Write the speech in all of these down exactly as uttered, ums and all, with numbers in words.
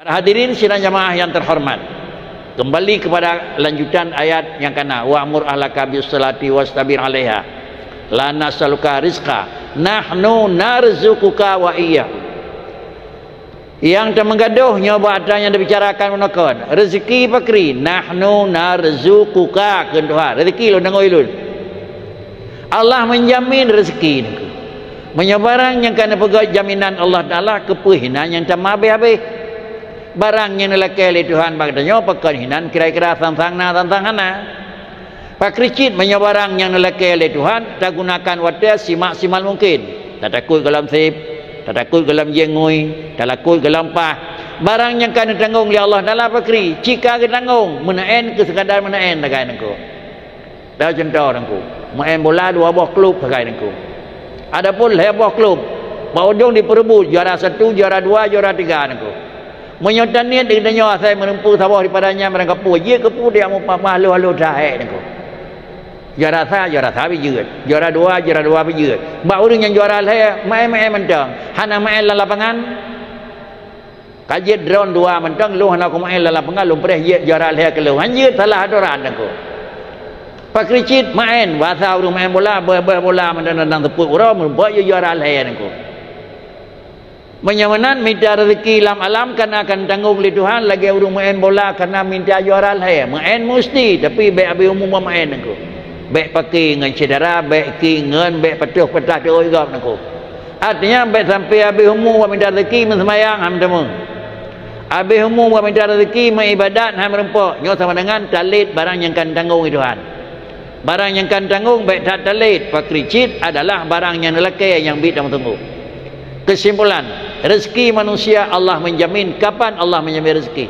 Para hadirin sidang jamaah yang terhormat, kembali kepada lanjutan ayat nyang kana, "Wa'mur ahlaka bis-salati wastabir 'alaiha, la nas'aluka rizqa, nahnu narzuquka wa iyyahum." Nyang tameugadôh nyoe bak ata nyang tabicarakan meunoe kon, reuzeuki pakri, "Nahnu narzuquka," kheun Tuhan, reuzeuki lôn deungoe lôn. Allah menjamin reuzeuki nyoe. Meunyoe barang nyang ka neupeugét jaminan Allah Taala, keupeue hinan nyang tameuhabéh-habéh? Barang nyang neulakée lé Tuhan bak tanyoe pakon hinan kira-kira sang-sang na sang-sang hana. Pakri cit meunyoe barang nyang neulakée lé Tuhan tagunakan watée simaksimal mungken, tatakot gohlom seb, tatakot gohlom jiék ngui, talakot gohlom paih. Barang nyang ka neutanggong lé Allah Taala pakri cit ka geutanggong, meunaén keu sekadar meunaén tagai nangko. Dah cuntoh nangko, maén bola dua boh klub sagai nangko. Adapun lhée boh klub, bak ujong dipeureubut juara satu, juara dua, juara tiga nangko. Meunyoe taniet di tanyoe asai meureumpok saboh dipada nyan barang kapeue, jeuet keupeue dia mupamah haloh-haloh that nangko. Juara sa, juara sa bijeuet. Juara dua, juara dua bijeuet. Bak ureuëng nyang juara lhée, maén-maén mantong. Hana maén lam lapangan. Ka jeuet droen dua mantong, lôn hana kumaén lam lapangan, lôn preh jeuet juara lhée keu lôn. Han jeuet salah atoran nangko. Pakri cit maén, basa ureuëng maén bola, beuh-beuh bola mantong teupeue uroe, meureumpok jeuet juara lhée nangko. Meunyoe meunan mita reuzeuki lam alam kana akan tanggong lé Tuhan lagée ureuëng maén bola kana mita juara lhée. Maén musti, tapi bék abéh umu bak maén nangko. Bék paké ngon syedara, bék ki ngon, bék patuh patah teuôt gob nangko. Artinya bék sampai abéh umu bak mita reuzeuki meuseumayang han meuteumé. Abéh umu bak mita reuzeuki meuibadat han meureumpok. Nyoe sama dengan talét barang nyang ka tanggong lé Tuhan. Barang nyang ka tanggong bék that talét, pakri cit adalah barang nyang neulakée nyang biet tameuteumé. Kesimpulan, reuzeuki manusia Allah menjamin. Kapan Allah menjamin reuzeuki?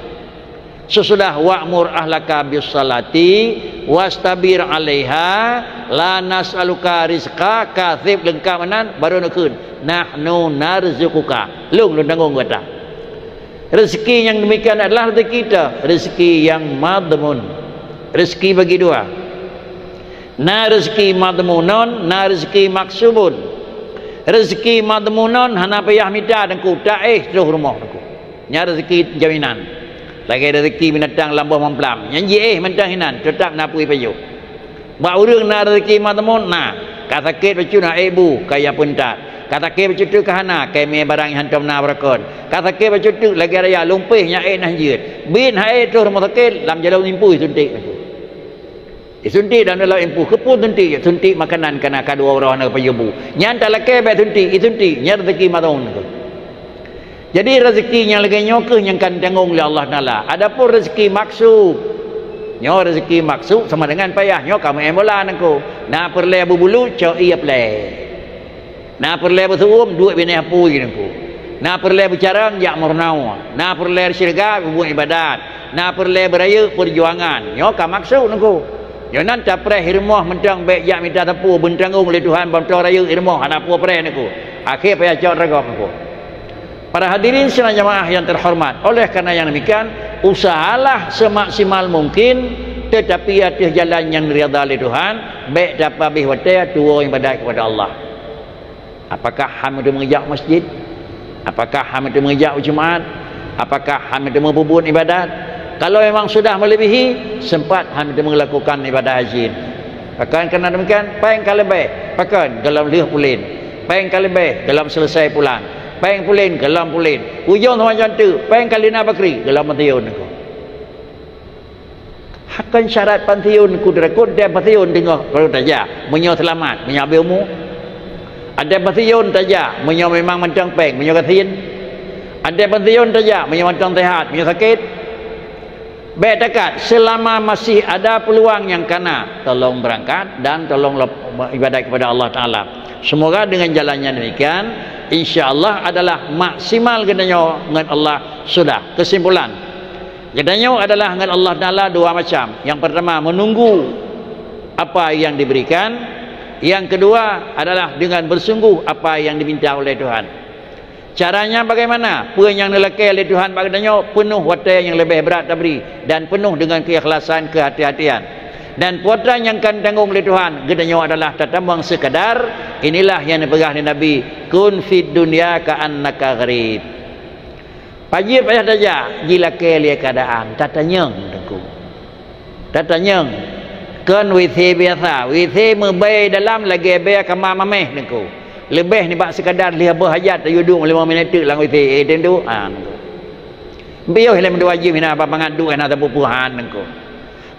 Sesudah "Wa'mur ahlaka bis-salati wastabir 'alaiha, la nas'aluka rizqa," ka seb leungkab meunan, baru neukheun, "Nahnu narzuquka." Lôn, lôn tanggong gata. Reuzeuki nyang demikian adalah reuzeuki ta, reuzeuki nyang madhmun. Reuzeuki bagi dua. Na reuzeuki madhmunon, na reuzeuki maksubun. Reuzeuki madhmunon hana payah mita nangko, taéh troh rumoh nangko. Nyan reuzeuki jaminan. Lagée reuzeuki binatang lam boh mamplam, nyan jiéh mantong hinan, teutab na peue jipajoh. Bak ureuëng na reuzeuki madhmun, na. Ka sakét bacut na ék bu, ka jipeuntat. Ka sakét bacut teuk ka hana, ka jimé barang nyang hántom na barakon. Ka sakét bacut teuk lagée raya lumpéh nyang ék na jeuet. Biet han ék troh rumoh sakét, lam jalan impui suntik bacut. Isuntik dan dalam empu, keupeue suntik? Suntik makanan kana ka dua uroe hana geupajôh bu. Nyan talakée bék suntik, isuntik, nyan reuzeuki madhmun. Jadi reuzeuki nyang lagée nyoe kheueh nyang ka tanggong lé Allah Taala. Adapun reuzeuki maksub, nyoe reuzeuki maksub sama dengan payah nyoe ka maén bola nangko. Na peureulée bubulu, cok ie plé. Na peureulée beuseuuem, duek binéh apui nangko. Na peureulée beucarông, jak meurunoe. Na peureulée syeuruga, peubuet iébadat. Na peureulée beurayeuk, peujuangan. Nyoe ka maksud nangko. Nyoe nan tapreh i rumoh mantong bék jak mita sapeue, beutanggong lé Tuhan, bantuan rayeuk i rumoh hana peue preh nangko. Akhé payah cok ragam nangko. Para hadirin sidang jamaah yang terhormat, oleh karena yang demikian, usahalah semaksimal mungkin, tetapi ateueh jalan nyang ridha lé Tuhan, bék tapeuhabéh watée tuwoe iébadat kepada Allah. Apakah han meuteumé jak masjid? Apakah han meuteumé jak Jumat? Apakah han meuteumé peubuet iébadat? Kalau memang sudah melebihi, sempat han meuteumé lakukan iébadat hajin. Pakon keunan demikian, péng ka leubeh, pakon golom lheueh pulen. Péng ka leubeh, golom selesai pulan. Péng pulen, golom pulen. Ujong sama jantu, péng ka lina bakri, golom meuteun nangko. Hakon syarat pensiun, kudrat kudrat pensiun teungoh kalau tajak. Meunyoe seulamat, meunyoe abéh umu. Ada pensiun tajak, meunyoe memang mantong péng, meunyoe gasien. Ada pensiun tajak, meunyoe mantong sehat, meunyoe sakét. Bék takat, selama masih ada peluang nyang kana, tolong berangkat dan tolong lop-, iébadat kepada Allah Taala. Semoga dengan jalannya demikian, insya Allah adalah maksimal geutanyoe ngon Allah sudah. Kesimpulan, geutanyoe adalah ngon Allah Taala dua macam. Yang pertama, menunggu apa yang diberikan. Yang kedua adalah dengan bersungguh apa yang diminta oleh Tuhan. Caranya bagaimana? Peue nyang neulakée lé Tuhan bak geutanyoe peunoh watée nyang leubeh brat tabri dan peunoh deungon keukhlasan, keuhati-hatian. Dan kuota nyang ka tanggong lé Tuhan geutanyoe adalah tatamong seukadar, inilah nyang neupeugah lé Nabi, "Kun fid dunya ka'annaka gharib." Pajoh payah tajak, jilakée lé keuadaan, tatanyong, Teungku. Tatanyong. Kon W C biasa, W C meubée dalam lagée bée kama maméh, Teungku. Leubeh nibak sekadar lheueh boh hajat tayue duek lima minit teuk lam W C, eh, Teungku. Ha, Teungku. Piôh lé meudua jih hina bak mangat duek hana sapeue-peue han, Teungku.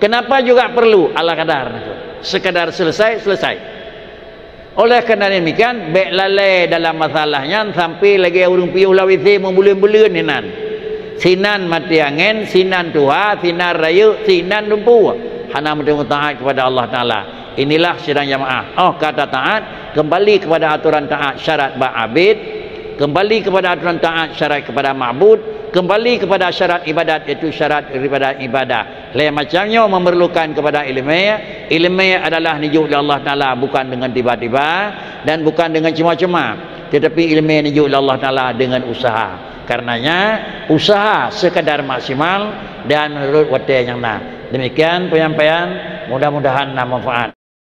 Kenapa juga perlu ala kadar, Teungku? Sekadar selesai, selesai. Oleh karena demikian, bék lalée dalam masalah nyan sampai lagée ureuëng piôh lam W C meubuleuen-buleuen hinan. Sinan maté angén, sinan tuha, sinan rayeuk, sinan lumpu. Hana meuteumé taát kepada Allah Taala. Inilah sidang jamaah. Oh, kata taat, kembali kepada aturan taat syarat bak abid, kembali kepada aturan taat syarat kepada ma'bud, kembali kepada syarat ibadat, iaitu syarat daripada ibadah. Lé macam nyoe memerlukan kepada ileumé. Ileumé adalah neujok lé Allah Taala bukan dengan tiba-tiba dan bukan dengan cuma-cuma, tetapi ileumé neujok lé Allah Taala dengan usaha. Karenanya, usaha sekadar maksimal dan menurut watée nyang na. Demikian penyampaian, mudah-mudahan na manfaat.